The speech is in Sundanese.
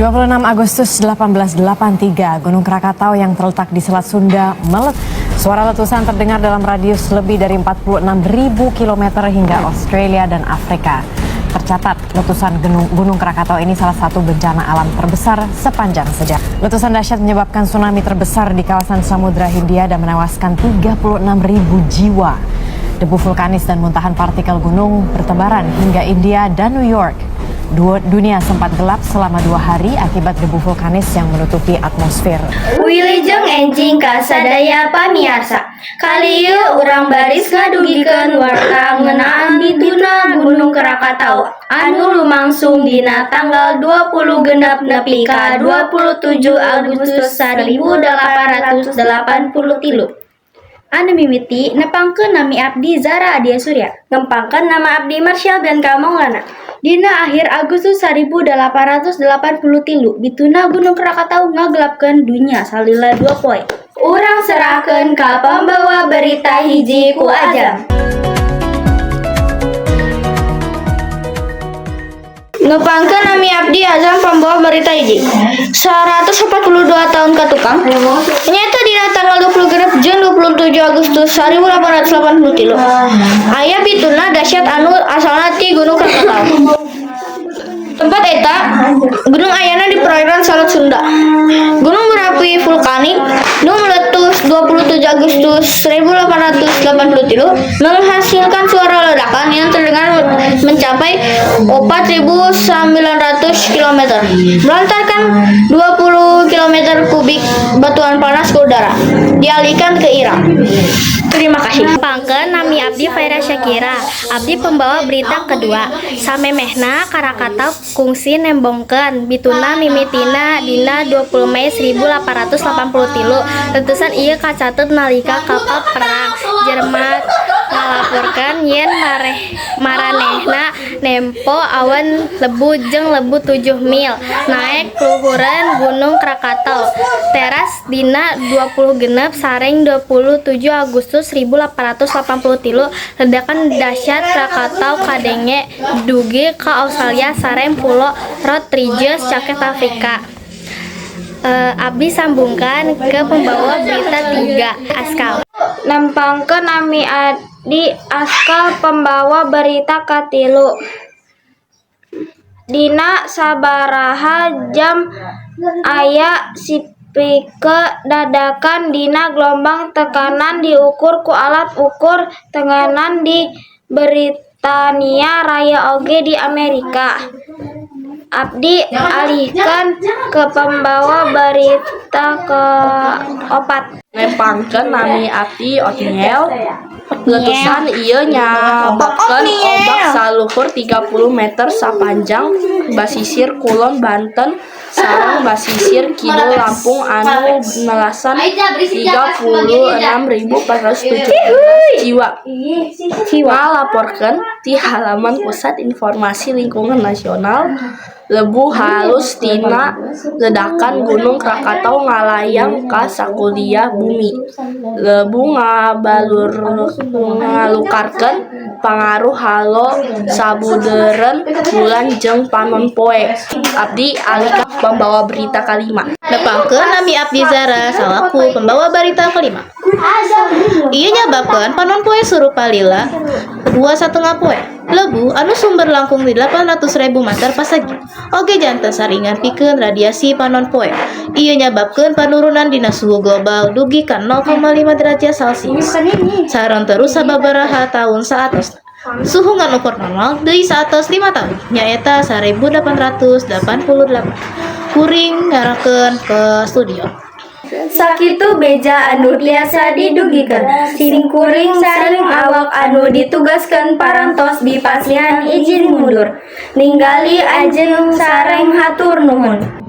26 Agustus 1883, Gunung Krakatau yang terletak di Selat Sunda meletus. Suara letusan terdengar dalam radius lebih dari 46.000 km hingga Australia dan Afrika. Tercatat, letusan Gunung Krakatau ini salah satu bencana alam terbesar sepanjang sejarah. Letusan dahsyat menyebabkan tsunami terbesar di kawasan Samudra Hindia dan menewaskan 36.000 jiwa. Debu vulkanis dan muntahan partikel gunung bertebaran hingga India dan New York. Dunia sempat gelap selama 2 hari akibat debu vulkanis yang menutupi atmosfer. Wilujeng enjing ka sadaya pamiarsa. Kali ieu urang baris ngadugikeun warta ngeunaan bituna Gunung Krakatau anu lumangsung dina tanggal 26 nepi ka 27 Agustus 1883. Anu mimiti nepangkeun, nami abdi Zara Adia Surya. Ngempangkeun, nama abdi Marshall Bianca Maulana. Dina akhir Agustus 1883, bituna Gunung Krakatau ngagelapkeun dunya salila 2 poe. Urang serahkeun ka pambawa berita hiji ku Ajam. Nepangkeun, nami abdi Azam, pambawa berita hiji. 142 tahun ka tukang. Nyaeta dina tanggal 26 Jun 27 Agustus 1883. Aya bituna dahsyat anu asalna ti Gunung Krakatau. Tempat eta gunung ayana di perairan Selat Sunda. Gunung berapi vulkanik nu meletus 27 Agustus 1883 menghasilkan suara ledakan yang terdengar mencapai 4.900 km, melontarkan 20 km kubik batuan panas ke udara, dialihkan ke Irak. Terima kasih. Nepangkeun, nami abdi Faira Syakira. Abdi pembawa berita kedua. Samemehna Krakatau kungsi nembongkeun bituna mimitina dina 20 Mei 1883. Letusan ieu kacatet nalika kapal perang Jerman ngalaporkeun yen maranehna nempo awan lebu jeung lebu 7 mil naek luhureun Gunung Krakatau. Teras dina 26 sareng 27 Agustus 1883, ledakan dahsyat Krakatau kadenge dugi ka Australia sareng Pulo Rodrigues caket Afrika. Abdi sambungkan ke pembawa berita 3, Askal. Nempangkeun, nami abdi Askal, pembawa berita katilu. Dina sabaraha jam aya spike dadakan dina gelombang tekanan diukur ku alat ukur tekanan di Britania Raya oge di Amerika. Abdi alihkeun ke pembawa berita kaopat. Nepangkeun, nami abdi Otniel. Letusan ieu nyababkeun ombak saluhur 30 meter sapanjang basisir kulon Banten sareng basisir kidul Lampung anu nelasan 36.417 jiwa. Ngalaporkeun ti halaman Pusat Informasi Lingkungan Nasional, lebu halus tina ledakan Gunung Krakatau ngalayang ka sakuliah bumi. Lebu ngalukarkeun pangaruh halo sabudeureun bulan jeung panon poe. Abdi alihkeun pambawa berita kalima. Nepangkeun, nami abdi Zara salaku pembawa berita kelima. Ieu nyababkeun panon poe surup palila 2,5 poe. Lebu anu sumber langkung di 800.000 meter pasagi. Oge janten saringan pikeun radiasi panon poe. Ieu nyababkeun panurunan dina suhu global dugi ka 0,5 derajat Celcius. Sareng terus sababaraha taun saatosna. Suhu ngan ukur normal deui saatos 5 tahun, nyaeta 1888. Kuring ngarahkeun ke studio. Sakitu beja anu tiasa didugikeun. Simkuring sareng awak anu ditugaskeun parantos dipasihan izin mundur. Ninggali ajeng sareng hatur nuhun.